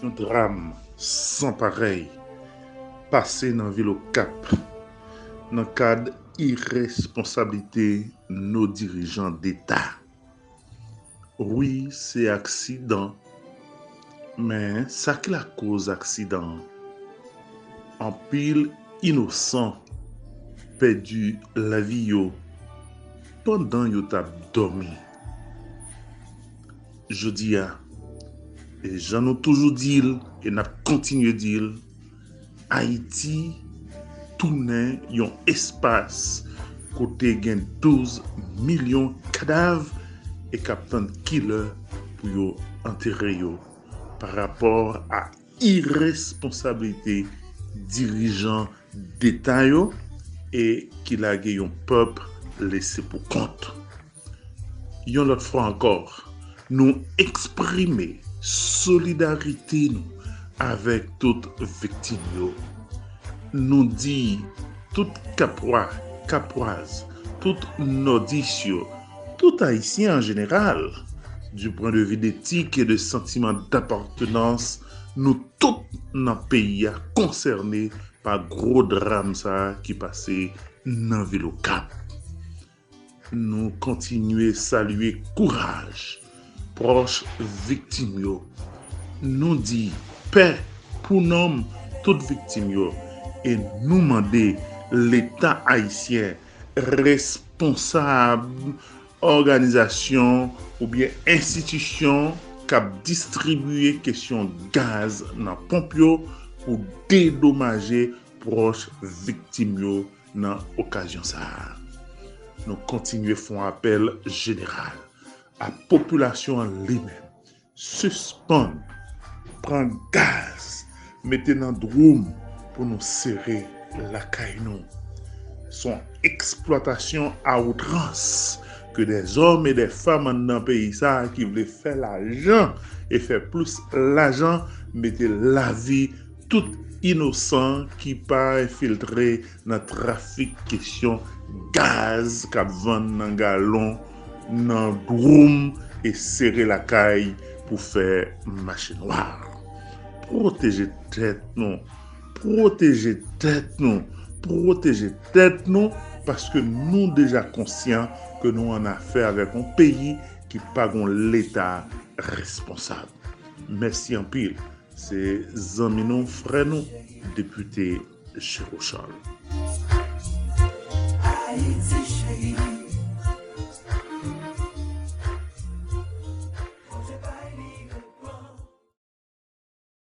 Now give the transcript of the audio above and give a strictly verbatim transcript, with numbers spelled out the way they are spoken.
Yon dram san parèy pase nan vil Okap nan kad iresponsablite nos dirigeants d'État. Wi, se aksidan, men sa ki lakoz aksidan an? Anpil inosan pèdi lavi yo pandan yo t ap dòmi. Jodi a, e jan nou toujou di l e n ap kontinye di l, Ayiti tounen yon espas kote gen douz milyon kadav e k ap tann kilè pou yo antere yo pa rapò a iresponsablite dirijan deta yo e ki lage yon pèp lese pou kont. Yon lòt fwa ankò, nou eksprime solidarite nou avèk tout viktim yo. Nou di tout Kapwa, Kapwaz, tout Nòdis yo, tout Ayisyen an jeneral, du point de vue d'éthique et de sentiment d'appartenance, nou tout nan peyi a konsène pa gwo dram sa a ki pase nan vil Okap. Nou kontinye salye kouraj pwòch viktim yo. Nou di pè pou nanm tout viktim yo e nou mande Leta ayisyen, responsab òganizasyon oubyen enstitisyon k ap distribiye kesyon gaz nan ponp yo pou dedomaje pwòch viktim yo nan okazyon sa a. Nou kontinye fè yon apèl jeneral a popilasyon an li menm. Sispann pran gaz, mete nan dwoum pou nou sere lakay nou. Se yon eksplwatasyon a outrans ke des hommes et des femmes anndan peyi sa a ki vle fè lajan e fè plis lajan mete lavi tout inosan ki pa enfiltre nan trafik kesyon gaz k ap vann nan galon, nan dwoum e sere lakay pou fè mache nwa. Pwoteje tèt nou, pwoteje tèt nou, pwoteje tèt nou, paske nou deja konsyan ke nou annafè avèk yon peyi ki pa gon Leta responsab. Mèsi anpil. Se zanmi nou, frè nou, depite Jero Charles. Ayiti cheri,